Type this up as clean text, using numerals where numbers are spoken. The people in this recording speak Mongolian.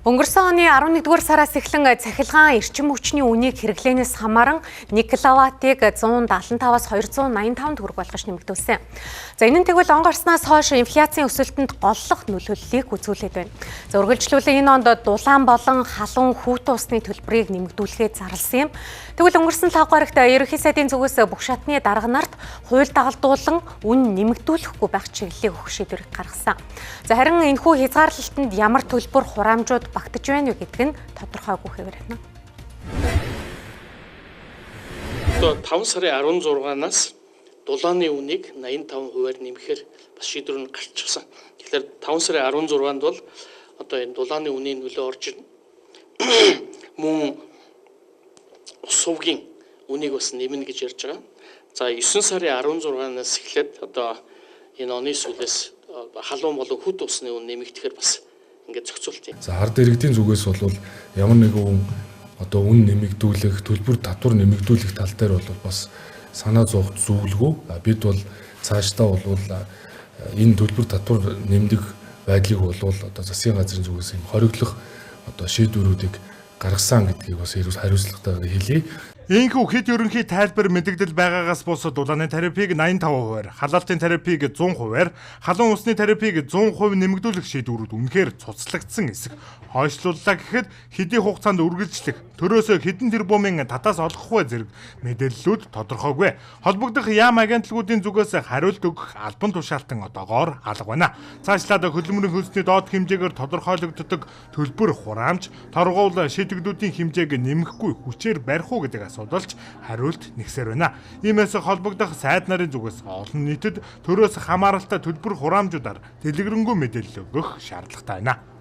Өнгөрсөн оны 11-р сараас эхлэн цахилгаан эрчим хүчний үнийг хэрэглээнээс хамааран 1 киловаттыг 175-аас 285 төгрөг болгож нэмэгдүүлсэн. За, энэ нь тэгвэл он гарснаас хойш инфляцийн өсөлтөнд голлох нөлөөллийг үзүүлээд байна. За, үргэлжлүүлэн энэ онд дулаан болон халуун хүйтэн усны төлбөрийг нэмэгдүүлэхээ зарласан юм. Тэгвэл өнгөрсөн 5 гарагт Ерөнхий сайдын зүгээс бүх шатны дарга нарт хууль дагалдуулан үн нэмэгдүүлэхгүй байх чиглэлийг өгөх шийдвэрийг гаргасан. За, харин энэхүү хязгаарлалтанд ямар төлбөр хураамжууд багтаж байна вэ гэдг нь тодорхойгүй хэвээр байна. Одоо 5 сарын 16-наас дулааны үнийг 85%-аар нэмэхээр бас шийдвэр нь гарчихсан. Тэгэхээр 5 сарын 16-нд бол одоо энэ дулааны үнийн нөлөө орж ирнэ. Мөн ус сувгийн үнийг бас нэмнэ гэж ярьж байгаа. За, 9 сарын 16-наас эхлээд одоо энэ оны сүүлээс халуун болон хүйтэн усны үн нэмэгдэхээр бас ингээд зохицуулт юм. За, ард иргэдийн зүгээс бол ямар нэгэн одоо үн нэмэгдүүлэх, төлбөр татвар нэмэгдүүлэх тал дээр бол бас санаа зовх зүйлгүй. Бид бол цаашдаа бол энэ төлбөр татвар нэмдэг байдлыг бол одоо засгийн газрын зүгээс юм хориглох одоо шийдвэрүүдийг гаргасан гэдгийг бас хариуцлагатайгаар хэлье. Ийхүү хэд ерөнхий тайлбар мэдэгдэл байгаагаас бус дулааны тарифыг 85%-аар, халаалтын тарифыг 100%-аар, халуун усны тарифыг 100% нэмэгдүүлэх шийдвэрүүд үнэхээр цуцлагдсан эсэх. Хойшлууллаа гэхэд хэдий хугацаанд үргэлжлэх, төрөөсөө хэдэн тэрбумын татаас олгох вэ зэрэг мэдээллүүд тодорхойгүй. Холбогдох яам агентлагуудын зүгээс хариулт өгөх албан тушаалтан одоогоор алга байна. Цаашлаад хөдөлмөрийн хөлсний доод хэмжээгээр тодорхойлогддог төлбөр хураамж, торгуул шийдэгдүүдийн хэмжээг нэмэхгүй хүчээр барих уу гэдэг асуудалч хариулт нэгсээр байна. Иймээс холбогдох сайд нарын зүгээс олон нийтэд төрөөс хамааралтай төлбөр хураамжуудаар дэлгэрэнгүй мэдээлэл өгөх шаардлагатай байна.